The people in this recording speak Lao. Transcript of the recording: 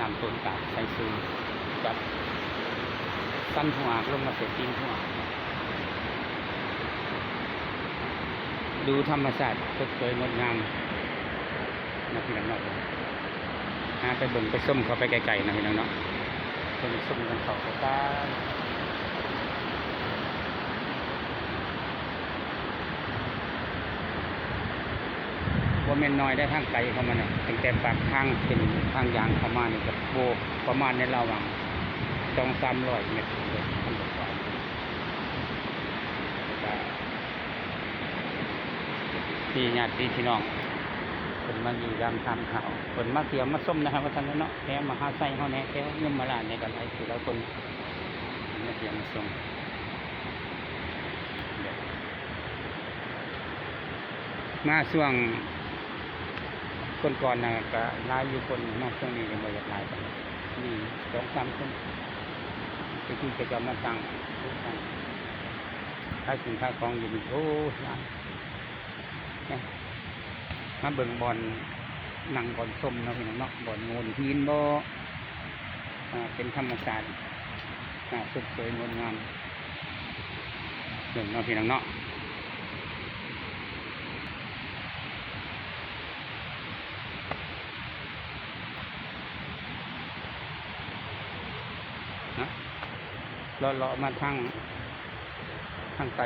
ນ້ຳຕົ້ນຕາດໃສ່ຊື່ ຈາກສັນຫົວລົງມາໃສ່ຕີນຫົວ ດູທຳມະຊາດສົດສວຍງົດງາມເນາະ ພີ່ນ້ອງເນາະ. ຫາໄປເບິ່ງໄປຊົມເຂົ້າໄປໃກ້ໆເນາະ ພີ່ນ້ອງເນາະ. ເບິ່ງຊົມກັນເຂົ້າໄປ ບໍ່ແມ່ນນ້ອຍໄດ໋ ທາງໄກເຂົ້າມານະ ຕັ້ງແຕ່ປາກທາງເປັນທາງຍ່າງເຂົ້າມານີ້ກໍ ໂອ້ ປະມານໃນລະຫວ່າງສອງສາມຮ້ອຍແມັດເດີ ຄັນບໍ່ກວ່າ. ແລ້ວກະມີຍາດຕິພີ່ນ້ອງເພິ່ນມາຢ້ຽມຢາມຖາມຂ່າວ ເພິ່ນມາທ່ຽວມາຊົມນະ ວ່າຊັ້ນເນາະ. ແຖວມະຫາໄຊເຮົາແດ່ ແຖວຍົມມະລາດແດ່ ກໍຫຼາຍຜູ້ຫຼາຍຄົນມາທ່ຽວມາຊົມ. ມາຊ່ວງກ່ອນໆນະກະຫຼາຍຢູ່ຄົນ ມາຊ່ວງນີ້ກະບໍ່ຢາກຫຼາຍປານໃດ ມີສອງສາມຄົນ ແຕ່ທີ່ເຂົາເຈົ້າມາຕັ້ງ ຕັ້ງຂາຍສິ່ງຂາຍຂອງຢູ່ນີ້ ໂອ້ ຫຼາຍ. ມາເບິ່ງບ່ອນນັ່ງບ່ອນຊົມເນາະ ພີ່ນ້ອງເນາະ ບ່ອນໂງ່ນຫີນບໍ່ ອ່າ ເປັນທຳມະຊາດ ອ່າ ສົດສວຍງົດງາມ ເບິ່ງເນາະ ພີ່ນ້ອງເນາະ. ເນາະ ເລາະໆມາທາງ ທາງໃຕ້